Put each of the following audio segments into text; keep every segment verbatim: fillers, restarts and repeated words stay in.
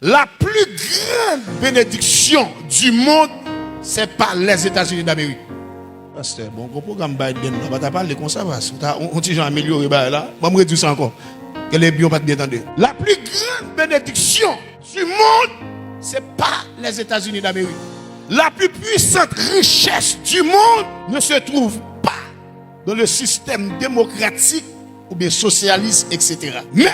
La plus grande bénédiction du monde, c'est pas les États-Unis d'Amérique. Pastè, bon, gwo pwogram Biden nan, pa ta pale konsa, pas, ou ta, on, on ti jan amelyore bagay la. Ban m redui sa ankò. Ke Lebyon pa t byen tande. La plus grande bénédiction du monde, c'est pas les États-Unis d'Amérique. La plus puissante richesse du monde ne se trouve pas dans le système démocratique ou bien socialiste, et cetera. Mais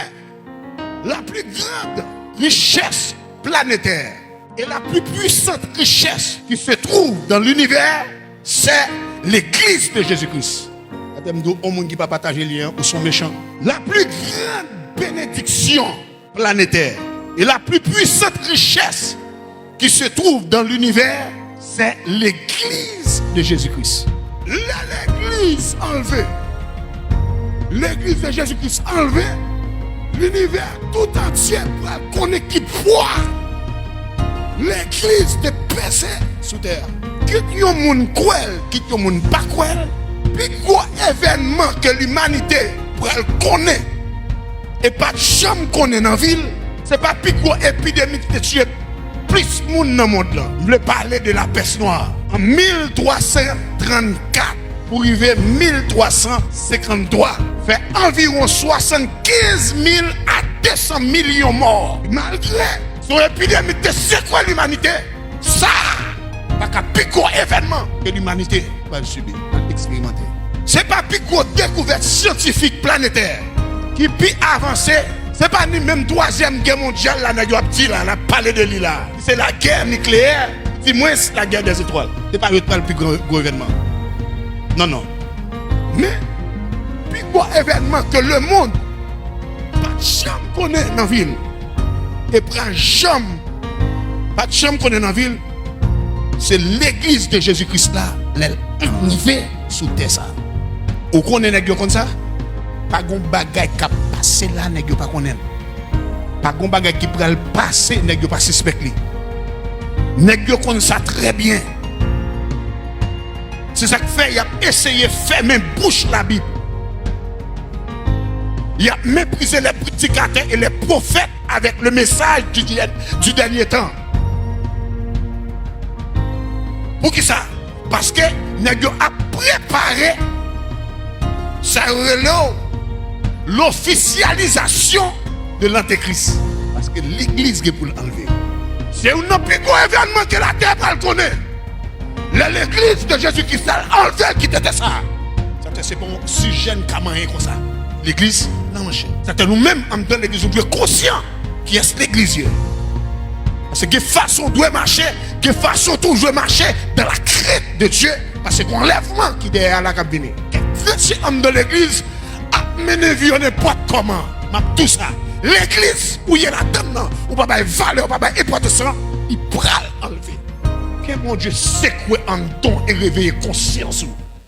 la plus grande richesse planétaire et la plus puissante richesse qui se trouve dans l'univers, c'est l'Église de Jésus-Christ. Atè m di w, yon moun ki pa pataje lyen an, ou se yon mechan. La plus grande bénédiction planétaire et la plus puissante richesse qui se trouve dans l'univers, c'est l'Église de Jésus-Christ. Lè legliz anlve, legliz de Jezi Kris anlve, linivè tout antye pral konnen ki pwa legliz te peze sou tè a. Kit yon moun kwè l, kit yon moun pa kwè l, pi gwo evènman ke limanite pral konnen e pa t janm konnen nan vi l, se pa pi gwo epidemi ki te tiye plis moun nan mond lan. M vle pale de lapès nwa. An mil twa san trannkat pou rive mil twa san senkanntwa, fè anviwon swasannkenz mil a de san milyon mò. Malgre se yon epidemi ki te sekwe limanite, sa pa ka pi gwo evènman ke limanite pral sibi, pral eksperimante. Se pa pi gwo dekouvèt syantifik planetè ki pi avanse, se pa ni menm twazyèm gè mondyal la nèg yo ap di la, n ap pale de li la. Se lagè nikleyè, dimwens lagè dèzetwal. Se pa yo k pral pi gran gwo evènman. Non, non. Men, pi gwo evènman ke lemonn pa t janm konnen nan vi l, e pral janm, pa t janm konnen nan vi l, se legliz de Jezi Kris la, lè l anrive sou tè sa a. Ou konnen nèg yo konn sa? Pa gon bagay k ap pase la, nèg yo pa konnen l. Pa gon bagay ki pral pase, nèg yo pa sispèk li. Nèg yo konn sa trè byen. Se sa k fè y ap eseye fèmen bouch Labib. Y ap meprize les prédicateurs et les prophètes avec le message du, du dernier temps. Poukisa? Paske nèg yo ap prepare sa yo rele w lofisyalizasyon de lantekris. Paske legliz gen pou l anlve. Se youn nan pi gwo evènman ke latè pral konnen. Lè legliz de Jezi Kris la anlve l kite tè sa a. Sa fè se pa yon sijè n ka manyen konsa. Legliz nan manchè. Sa fè nou menm anndan legliz nou dwe konsyan kiyès legliz ye. Paske gen fason w dwe mache, gen fason tou w dwe mache dans la crainte de Dieu. Paske gen yon anlèvman ki dèyè a la k ap vini. Kèk kretyen anndan legliz ap mennen vi yo nenpòt kòman. M ap di w sa. Legliz ou ye ladann nan, ou pa bay valè, ou pa bay enpòtans lan, li pral anlve. Ke Bondye sekwe anndan w e reveye konsyans ou.